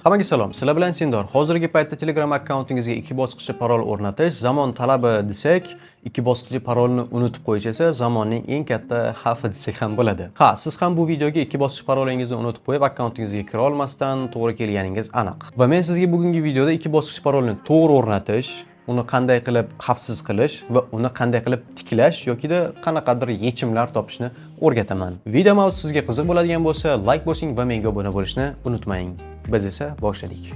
Hammaga salom. Sizlar bilan Sindor. Hozirgi paytda Telegram akkauntingizga ikki bosqichli parol o'rnatish zamon talabi desak, ikki bosqichli parolni unutib qo'yish esa zamonning eng katta xavfi desak ham bo'ladi. Ha, siz ham bu videoga ikki bosqich parolingizni unutib qo'yib akkauntingizga kira olmasdan to'g'ri kelganingiz aniq. Va men sizga bugungi videoda ikki bosqich parolni to'g'ri o'rnatish, uni qanday qilib xavfsiz qilish va uni qanday qilib tiklash yokida qanaqadir yechimlar topishni o'rgataman. Video mavzusi sizga qiziq bo'ladigan bo'lsa, like bosing va menga obuna bo'lishni unutmang. Biz esa boshladik.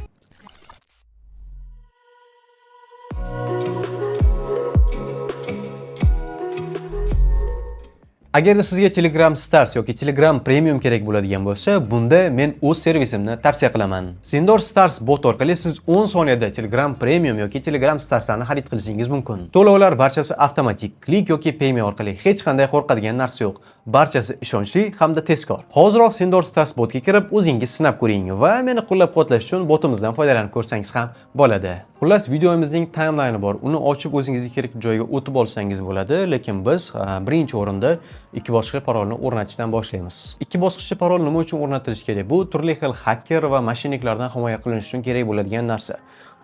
Agarda sizga Telegram Stars yoki Telegram Premium kerak bo'ladigan bo'lsa, bunda men o'z servisimni tavsiya qilaman. Sindor Stars bot orqali siz 10 soniyada Telegram Premium yoki Telegram Starslarni xarid qilishingiz mumkin. To'lovlar barchasi avtomatik, Click yoki Payme orqali, hech qanday qo'rqadigan narsa yo'q. Barchasi ishonchli hamda tezkor. Hoziroq Sindor Stars botga kirib, o'zingiz sinab ko'ring va meni qo'llab-quvvatlash uchun botimizdan foydalanib ko'rsangiz ham bo'ladi. Xullas, videomizning timeline bor. Uni ochib o'zingizga kerakli joyga o'tib olsangiz bo'ladi, lekin biz birinchi o'rinda ikki bosqichli parolni o'rnatishdan boshlaymiz. Ikki bosqichli parol nima uchun o'rnatilishi kerak? Bu turli xil xaker va мошенник lardan himoya qilinish uchun kerak bo'ladigan narsa.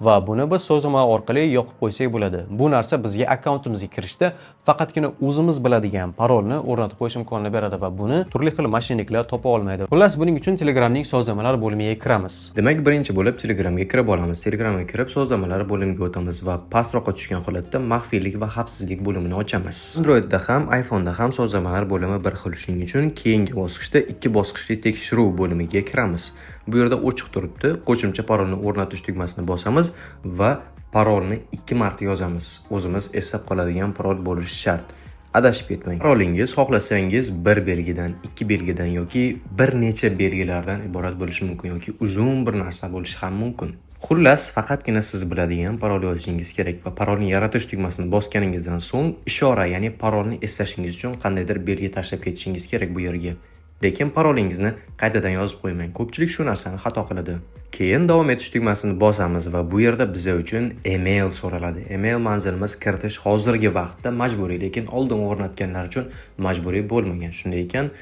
Va buni biz sozlama orqali yoqib qo'ysak bo'ladi. Bu narsa bizga akkauntimizga kirishda faqatgina o'zimiz biladigan parolni o'rnatib qo'yish imkonini beradi va buni turli xil мошенник lar topa olmaydi. Xullas, buning uchun Telegramning sozlamalar bo'limiga kiramiz. Demak, birinchi bo'lib Telegramga kirib olamiz. Telegramga kirib, sozlamalar bo'limiga o'tamiz va pastroqqa tushgan holatda maxfiylik va xavfsizlik bo'limini ochamiz. Androidda ham, iPhone'da ham sozlamalar bo'limi bir xil. Shuning uchun keyingi bosqichda ikki bosqichli tekshiruv bo'limiga kiramiz. Bu yerda ochiq turibdi. Qo'shimcha parolni o'rnatish tugmasini bosamiz va parolni ikki marta yozamiz. O'zimiz eslab qoladigan parol bo'lishi shart. Adashib ketmang. Parolingiz xohlasangiz bir belgidan, ikki belgidan yoki bir necha belgilardan iborat bo'lishi mumkin yoki uzun bir narsa bo'lishi ham mumkin. Xullas, faqatgina siz biladigan parol yozishingiz kerak va parolni yaratish tugmasini bosganingizdan so'ng ishora, ya'ni parolni eslashingiz uchun qandaydir belgi tashlab ketishingiz kerak bu yerga. Lekin parolingizni qaytadan yozib qo'ymang. Ko'pchilik shu narsani xato qiladi. Keyin davom etish tugmasini bosamiz va bu yerda biza uchun email so'raladi. Email manzilimiz kiritish hozirgi vaqtda majburiy, lekin oldin o'rnatganlar uchun majburiy bo'lmagan. Shunday ekan,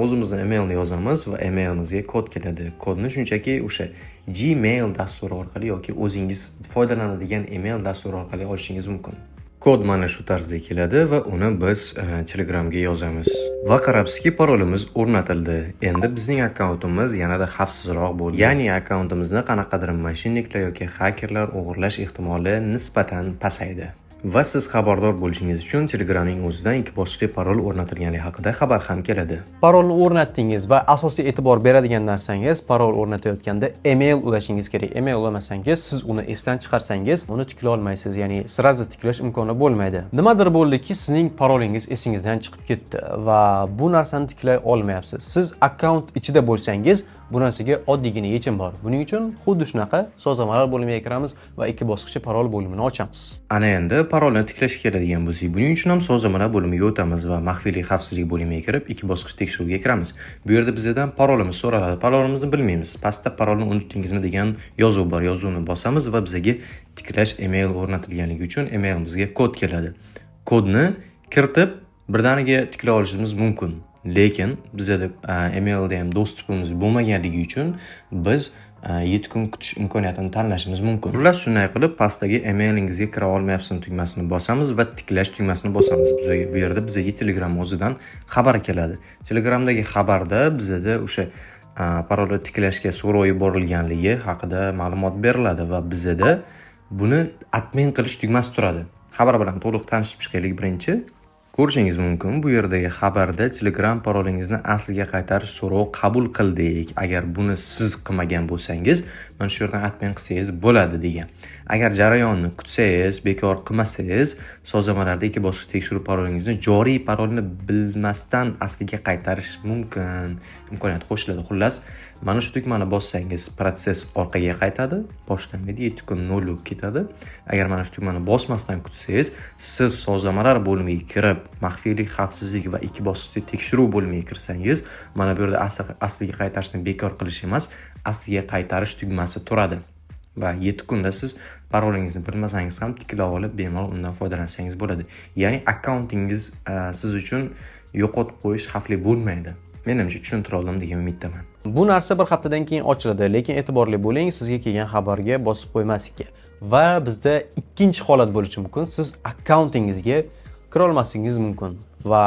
o'zimizni emailni yozamiz va emailimizga kod keladi. Kodni shunchaki o'sha Gmail dasturi orqali yoki o'zingiz foydalanadigan email dasturi orqali olishingiz mumkin. Kod mana shu tarzda keladi va uni biz Telegramga yozamiz. Va qarabsizki, parolimiz o'rnatildi. Endi bizning akkauntimiz yanada xavfsizroq bo'ldi. Ya'ni akkauntimizni qanaqadir мошенник lar yoki xakerlar o'g'irlash ehtimoli nisbatan pasaydi. Va siz xabardor bo'lishingiz uchun Telegramning o'zidan ikki bosqichli parol o'rnatilganligi haqida xabar ham keladi. Parolni o'rnatdingiz va asosiy e'tibor beradigan narsangiz, parol o'rnatayotganda email ulashingiz kerak. Email ulamasangiz, siz uni esdan chiqarsangiz, uni tiklay olmaysiz, ya'ni сразу tiklash imkoni bo'lmaydi. Nimadir bo'ldiki, sizning parolingiz esingizdan chiqib ketdi va bu narsani tiklay olmayapsiz. Siz akkaunt ichida bo'lsangiz, bu narsaga oddiygina yechim bor. Buning uchun xuddi shunaqa sozlamalar bo'limiga kiramiz va ikki bosqichli parol bo'limini ochamiz. Ana endi parolni tiklashga keladigan bo'lsak, buning uchun ham sozlamalar bo'limiga o'tamiz va maxfiylik xavfsizlik bo'limiga kirib, ikki bosqich tekshiruvga kiramiz. Bu yerda bizdan parolimiz so'raladi. Parolimizni bilmaymiz. Pastda parolni unutdingizmi degan yozuv bor. Yozuvni bosamiz va bizga tiklash email o'rnatilganligi uchun emailimizga kod keladi. Kodni kiritib birdaniga tiklay olishimiz mumkin. Lekin bizada emailda ham доступ imiz bo'lmaganligi uchun biz 7 kun kutish imkoniyatini tanlashimiz mumkin. Xullas, shunday qilib pastdagi emailingizga kira olmayapsizmi tugmasini bosamiz va tiklash tugmasini bosamiz. Bizga bu yerda bizga Telegram o'zidan xabar keladi. Telegramdagi xabarda bizada o'sha parolni tiklashga so'rov yuborilganligi haqida ma'lumot beriladi va bizada buni отмен qilish tugmasi turadi. Xabar bilan to'liq tanishib chiqaylik birinchi. Ko'rishingiz mumkin, bu yerdagi xabarda Telegram parolingizni asliga qaytarish so'rovi qabul qildik. Agar buni siz qilmagan bo'lsangiz, mana shu yerdan отмен qilsangiz bo'ladi degan. Agar jarayonni kutsangiz, bekor qilmasangiz, sozlamalarda ikki bosqich tekshiruv parolingizni joriy parolni bilmasdan asliga qaytarish mumkin. Imkoniyat qo'shiladi. Xullas, mana shu tugmani bossangiz, protsess orqaga qaytadi, boshlanmaydi, 7 kun 0 bo'lib ketadi. Agar mana shu tugmani bosmasdan kutsangiz, siz sozlamalar bo'limiga kirib, maxfiylik, xavfsizlik va ikki bosqichli tekshiruv bo'limiga kirsangiz, mana bu yerda asliga qaytarishni bekor qilish emas, asliga qaytarish tugmasi turadi. Va 7 kunda siz parolingizni bilmasangiz ham tiklab olib, bemalol undan foydalansangiz bo'ladi. Ya'ni akkauntingiz siz uchun yo'qotib qo'yish xavfli bo'lmaydi. Menimcha, tushuntira oldim degan umiddaman. Bu narsa bir haftadan keyin ochiladi, lekin e'tiborli bo'ling, sizga kelgan xabarga bosib qo'ymaslikka. Va bizda ikkinchi holat bo'lishi mumkin. Siz akkauntingizga kira olmasligingiz mumkin va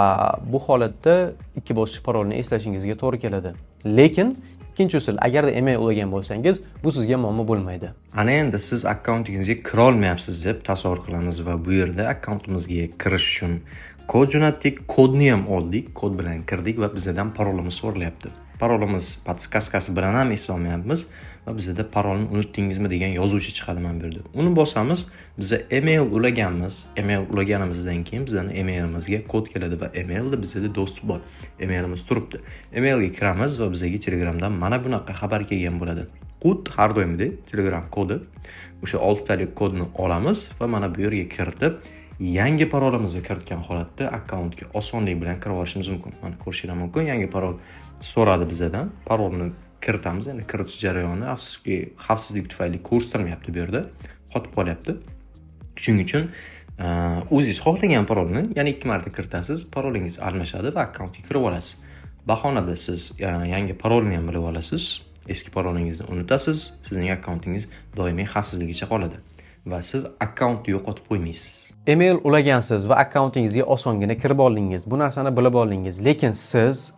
bu holatda ikki bosqichli parolni eslashingizga to'g'ri keladi. Lekin ikkinchi usul, agarda email ulagan bo'lsangiz, bu sizga muammo bo'lmaydi. Ana endi siz akkauntingizga kirolmayapsiz deb tasavvur qilamiz va bu yerda akkauntimizga kirish uchun kod jo'natdik, kodni ham oldik, kod bilan kirdik va bizdan parolimiz so'ralyapti. Parolimiz подсказка si bilan ham eslolmayapmiz va bizada "Parolni unutdingizmi?" degan yozuvchi chiqadi mana bu yerda. Uni bosamiz, biza email ulaganmiz. Email ulaganimizdan keyin bizani emailimizga kod keladi va emailda bizada доступ bor. Emailimiz turibdi. Emailga kiramiz va bizga Telegramdan mana bunaqa xabar kelgan bo'ladi. Kod har doimgidek Telegram kodi. O'sha oltitalik kodni olamiz va mana bu yerga kiritib, yangi parolimizni kiritgan holatda akkauntga osonlik bilan kirib olishimiz mumkin. Mana, ko'rishinglar mumkin, yangi parol so'radi bizadan. Parolni kiritamiz. Endi kiritish jarayoni, afsuski, xavfsizlik tufayli ko'rsatilmayapti bu yerda. Qotib qolyapti. Shuning uchun o'zingiz xohlagan parolni yana ikki marta kiritasiz, parolingiz almashadi va akkauntga kirib olasiz. Bahonada siz yangi parolni ham bilib olasiz. Eski parolingizni unutasiz, sizning akkauntingiz doimiy xavfsizligicha qoladi va siz akkauntni yo'qotib qo'ymaysiz. Email ulagansiz va akkauntingizga osongina kirib oldingiz. Bu narsani bilib oldingiz, lekin siz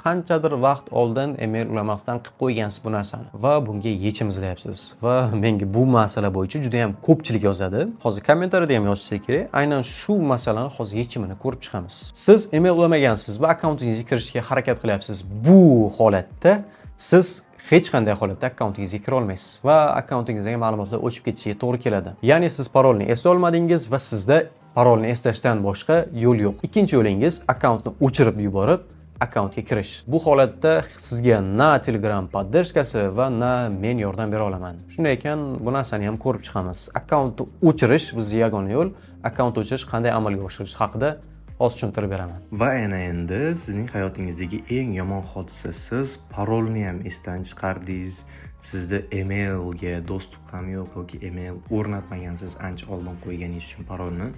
qanchadir vaqt oldin email ulamasdan qilib qo'ygansiz bu narsani va bunga yechim izlayapsiz. Va menga bu masala bo'yicha juda ham ko'pchilik yozadi. Hozir kommentariyada ham yozishsa kerak. Aynan shu masalani hozir yechimini ko'rib chiqamiz. Siz email ulamagansiz va akkauntingizga kirishga harakat qilyapsiz. Bu holatda siz hech qanday holatda akkauntingizga kira olmaysiz va akkauntingizdagi ma'lumotlar o'chib ketishiga to'g'ri keladi. Ya'ni siz parolni eslolmadingiz va sizda parolni eslashdan boshqa yo'l yo'q. Ikkinchi yo'lingiz akkauntni o'chirib yuborib, akkauntga kirish. Bu holatda sizga na Telegram поддержка si va na men yordam bera olaman. Shunday ekan, bu narsani ham ko'rib chiqamiz. Akkauntni o'chirish bizga yagona yo'l. Akkaunt o'chirish qanday amalga oshirilishi haqida hozir tushuntirib beraman. Va ana endi sizning hayotingizdagi eng yomon hodisa: siz parolni ham esdan chiqardingiz, sizda emailga доступ ham yo'q yoki email o'rnatmagansiz ancha oldin qo'yganingiz uchun parolni.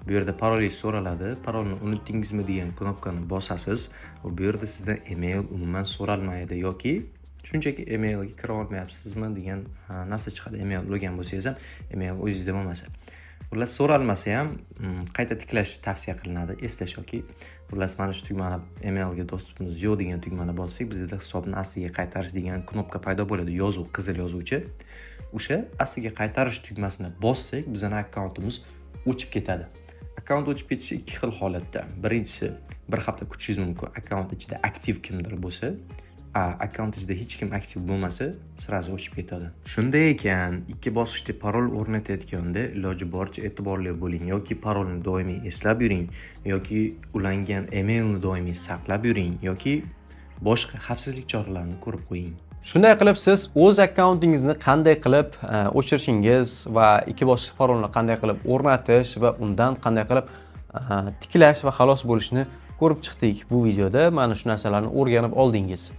Bu yerda parolingiz so'raladi. "Parolni unutdingizmi?" degan knopkani bosasiz va bu yerda sizdan email umuman so'ralmaydi yoki shunchaki "Emailga kira olmayapsizmi?" degan narsa chiqadi. Email ulagan bo'lsangiz ham, email o'zingizda bo'lmasa. Xullas, so'ralmasa ham qayta tiklash tavsiya qilinadi, eslash yoki, xullas, mana shu tugmani, "Emailga доступ imiz yo'q" degan tugmani bossak, bizda "Hisobni asliga qaytarish" degan knopka paydo bo'ladi, yozuv, qizil yozuvchi. O'sha asliga qaytarish tugmasini bossak, bizani akkauntimiz o'chib ketadi. Akkaunt o'chib ketishi ikki xil holatda. Birinchisi, bir hafta kutishingiz mumkin, akkaunt ichida aktiv kimdir bo'lsa. Akkaunt ichida hech kim aktiv bo'lmasa, сразу o'chib ketadi. Shunday ekan, ikki bosqichli parol o'rnatayotganda iloji boricha e'tiborli bo'ling yoki parolni doimiy eslab yuring, yoki ulangan emailni doimiy saqlab yuring, yoki boshqa xavfsizlik choralarini ko'rib qo'ying. Shunday qilib, siz o'z akkauntingizni qanday qilib o'chirishingiz va ikki bosqichli parolni qanday qilib o'rnatish va undan qanday qilib tiklash va xalos bo'lishni ko'rib chiqdik. Bu videoda mana shu narsalarni o'rganib oldingiz.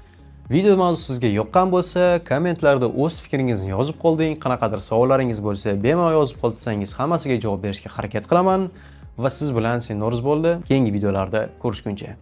Video mavzusi sizga yoqqan bo'lsa, kommentlarda o'z fikringizni yozib qolding. Qanaqadir savollaringiz bo'lsa, bemalol yozib qoldirsangiz, hammasiga javob berishga harakat qilaman va siz bilan Sendorz bo'ldi. Keyingi videolarda ko'rishguncha.